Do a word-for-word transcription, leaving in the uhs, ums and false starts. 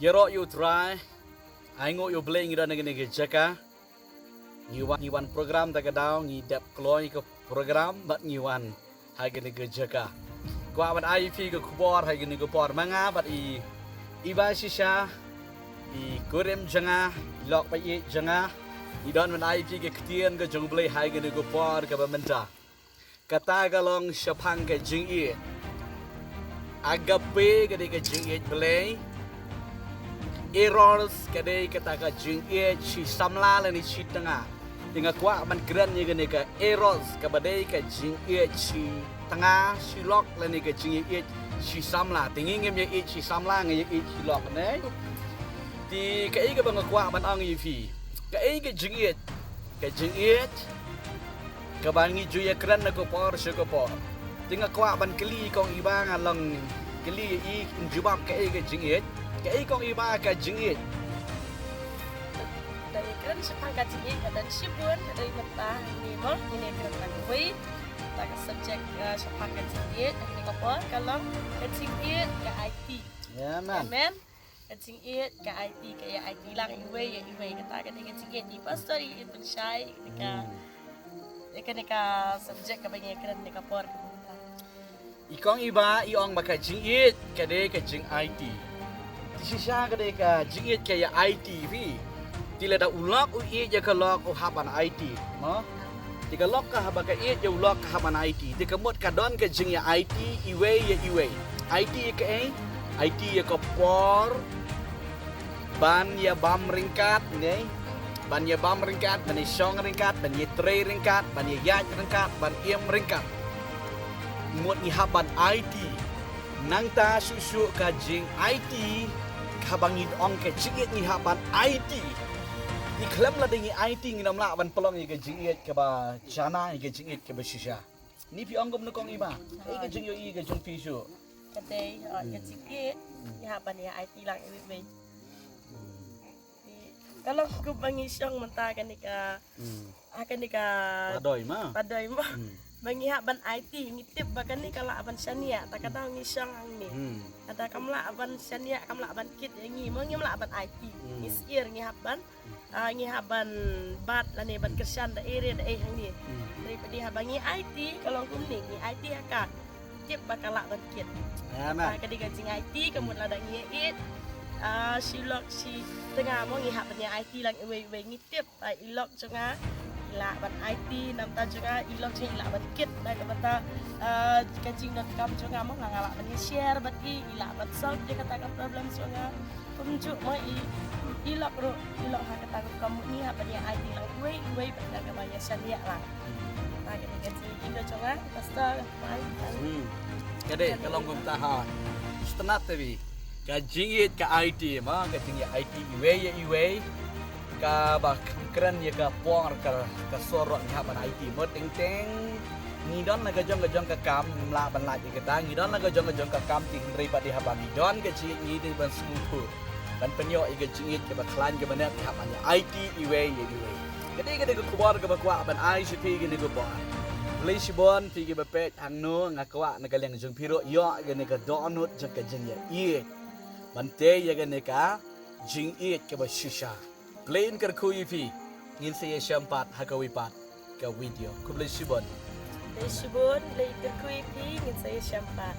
Ïaroh ïa u Trai, ai nguh ïa u Blei ngi don ha kane ka jaka. Ngi wan, ngi wan program da ka daw, ngi dep kloi ka program, bad ngi wan ha kane ka jaka. Kwah ban ai phi ka khubor ha kane ka por ma nga bad i, i Bah Shisha, i kurim jong nga, i lok ba ïeit jong nga. Ngi don ban ai phi ka ktien ka jong u Blei ha kane ka por kaba mynta. Kata ka long shaphang ka jingïeit. Agape ka dei ka jingïeit Blei. Eros ka dei kata ka jingïeit shi samla lane shi tnga. Te nga kwah ban kren ïa kane ka eros kaba dei ka jingïeit shi tnga, shi lok lane ka jingïeit shi samla. Te ngi ngim ïa ïeit shi samla, ngi ïa ïeit shi lok ne. Te kaei kaba nga kwah ban ong ïa phi. Kaei ka jingïeit. Ka jingïeit kaba ngi ju ïa kren na ka por sha ka por. Te nga kwah ban kylli kong i Bah, nga long kylli ïa i in jubab kaei ka jingïeit. Kaei kong i Bah ka jingïeit. Da ïa kren shaphang ka jingïeit ka don shibun, ka dei mynta ngi mo, ngi ïa kren lang uwei. Ta ka subject, eh, shaphang ka jingïeit, ka dei ka por, ka long ka jingïeit ka aiti. Amen. Amen. Ka jingïeit ka aiti, ka ïa aiti lang iwei ïa iwei, kata ka dei ka jingïeit. I pastor i pynshai ïa kane ka, ïa kane ka subject kaba ngi ïa kren ha kane ka por. I kong i Bah i ong ba ka jingïeit ka dei ka jingaiti. Te shisha ka dei ka jingïeit ka ïa aiti phi. Te lada u lok u ïeit ïa ka lok u hap ban aiti. Mo? Te ka lok ka hap ban ïeit ïa u lok ka hap ban aiti. Te ka mut ka don ka jingïa aiti iwei ïa iwei. Aiti ïa kaei? Aiti ïa ka por ban ïa bam ryngkat, ne? Ban ïa bam ryngkat, ban ïa shong ryngkat, ban ïa trei ryngkat, ban ïa ïaid ryngkat, ban im ryngkat. Mut ngi hap ban aiti. Nangta shuh shuh ka jingaiti kaba ngi ong ka jingïeit ngi hap ban aiti. Te khlem lada ngi aiti ngin ym lah ban pynlong ïa ka jingïeit kaba shana, ïa ka jingïeit kaba shisha. Ni phi ong kumno kong i Bah? Kaei ka jingïohi ka jong phi shuh? Ka dei, oh, ka jingïeit ngi hap ban ïa aiti lang iwei iwei. Ka long kumba ngi shong mynta kane ka, hmm, ha kane ka padoi ma. Padoi ma. Hmm. Ba ngi hap ban aiti, ngi tip ba kane ka lah ban shaniah, ta ka daw ngi shong hangne. Hmm. Lada kam lah ban shaniah, kam lah ban kit ïa ngi, mo ngim lah ban aiti. Hmm. Ngi syier ngi hap ban, ah, ngi hap ban bat lane ban kyrshan da ei re da ei hangne. Hmm. Hynrei pat haba ngi aiti, ka long kumne, ngi aiti ha ka. Tip ba ka lah ban kit. Amen. Ka dei ka jingaiti, ka mut lada ngi ïeit, ah, shi lok shi tnga mo ngi hap ban ïa aiti lang iwei iwei, ngi tip, ah, i lok jong nga i lah ban aiti, namta jong nga i lok jong nga i lah ban kit, na ka bynta, ah, ka jingdonkam jong nga mo nga lah ban ïa share bad i, i lah ban solve ïa kata ka problem jong nga. Kumjuh mo i, i lok ruh, i lok ha kata ka kam ngi hap ban ïa aiti lang iwei iwei bad na kaba ïa shaniah lang. Ta ka dei ka jingïeit ka jong nga, pastor, mai. Hmm. Ka dei ka long kumta ha. Sngewtynnat te phi. Ka jingïeit ka aiti ma, ka jingïeit aiti iwei ïa iwei. Kaba kren ïa ka por ka, ka sor ruh ngi hap ban aiti mo teng teng. Ngi don la ka jong ka jong ka kam, ngim lah ban lait ïa kata, ngi don la ka jong ka jong ka kam, te hynrei pat haba ngi don ka jingïeit ngi dei ban sngewthuh ban pynïoh ïa ka jingïeit kaba khlaiñ kaba nep, ngi hap ban ïa aiti iwei ïa iwei. Ka dei, ka dei ka khubor kaba kwah ban ai sha phi kane ka por. Khublei shibun phi kiba peit hangno, nga kwah na ka liang jong phi ruh ïoh kane ka dohnud jong ka jingïeit ban tei ïa kane ka jingïeit kaba shisha. Blei un kyrkhu ïa phi. Ngin sa ïashem pat ha kawei pat ka video. Khublei shibun. Khublei shibun, Blei un kyrkhu ïa phi, ngin sa ïashem pat.